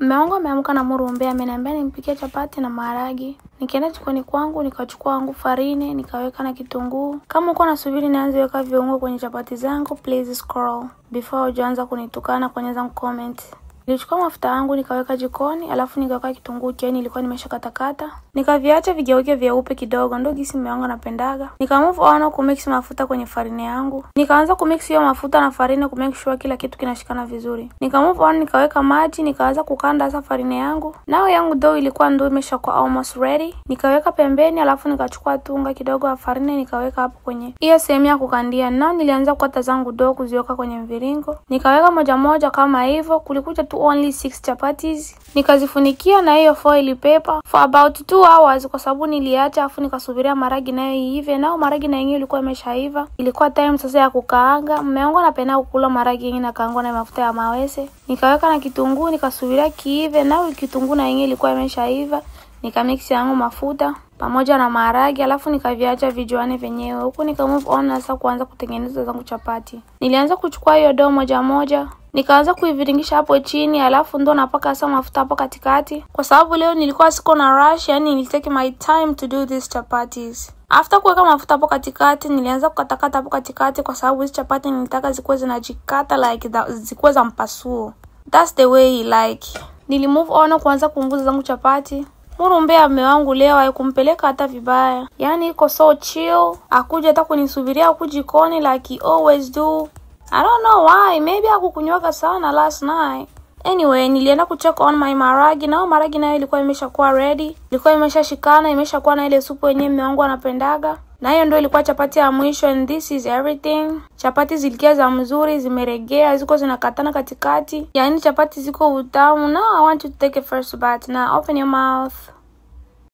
Mume wangu ameamka na murumbe, ameniambia nimpikie chapati na maharagi. Nikaenda jikoni kwangu nikachukua wangu farine nikaweka na kitunguu. Kama uko nasubiri nianze weka viungo kwenye chapati zangu, please scroll before hujaanza kunitukana kwenye zangu comment. Nilichukua mafuta yangu nikaweka jikoni, alafu nikaweka kitunguu cheni nilikuwa nimeshakatakata. Nikaviacha vigeuke vyeupe kidogo, ndio gisi mume wangu anapendaga. Nika move on kumix mafuta kwenye farine yangu. Nikaanza kumix hiyo mafuta na farine ku make sure kila kitu kinashikana vizuri. Nika move on nikaweka maji, nikaanza kukanda sasa farine yangu. Nao yangu dough ilikuwa ndio imeshakuwa almost ready. Nikaweka pembeni, alafu nikachukua tunga kidogo ya farine nikaweka hapo kwenye hiyo sehemu ya kukandia. Nao nilianza kukata zangu dough kuziweka kwenye mviringo. Nikaweka moja moja kama hivyo, kulikuja tu only 6 chapatis. Nikazifunikia na hiyo foil paper for about 2 hours kwa sababu niliacha afu nikasubiria maragi nayo iive. Nao maragi na yenyewe ilikuwa imeshaiva. Ilikuwa time sasa ya kukaanga. Mume wangu anapenda kukula maragi yenyewe nakaangwa na mafuta ya mawese. Nikaweka na kitunguu nikasubiria kiive. Nao kitunguu na yenyewe ilikuwa imeshaiva. Nikamix yangu mafuta pamoja na maharagi, alafu nikaviacha vijuane vyenyewe. Huku nika move on sasa kuanza kutengeneza zangu chapati. Nilianza kuchukua hiyo dough moja moja, nikaanza kuiviringisha hapo chini, alafu ndo napaka sasa mafuta hapo katikati. Kwa sababu leo nilikuwa siko na rush, yani nili take my time to do these chapatis. After kuweka mafuta hapo katikati, nilianza kukatakata hapo katikati kwa sababu hizi chapati nilitaka zikuwe zinajikata like zikuwe za mpasuo. That's the way he like. Nili move on kuanza kuunguza zangu chapati. Murumbea mume wangu leo haikumpeleka hata vibaya. Yani iko so chill, akuja hata kunisubiria huku jikoni like he always do. I don't know why, maybe hakukunywaka sana last night. Anyway, nilienda kucheck on my maragi. Nao maragi nayo ilikuwa imeshakuwa ready. Ilikuwa imeshashikana, imeshakuwa na ile supu yenyewe mume wangu anapendaga. Na hiyo ndio ilikuwa chapati ya mwisho, and this is everything. Chapati zilikuwa za mzuri, zimeregea, ziko zinakatana katikati. Yani chapati ziko utamu. Now I want you to take a first bite. Now open your mouth.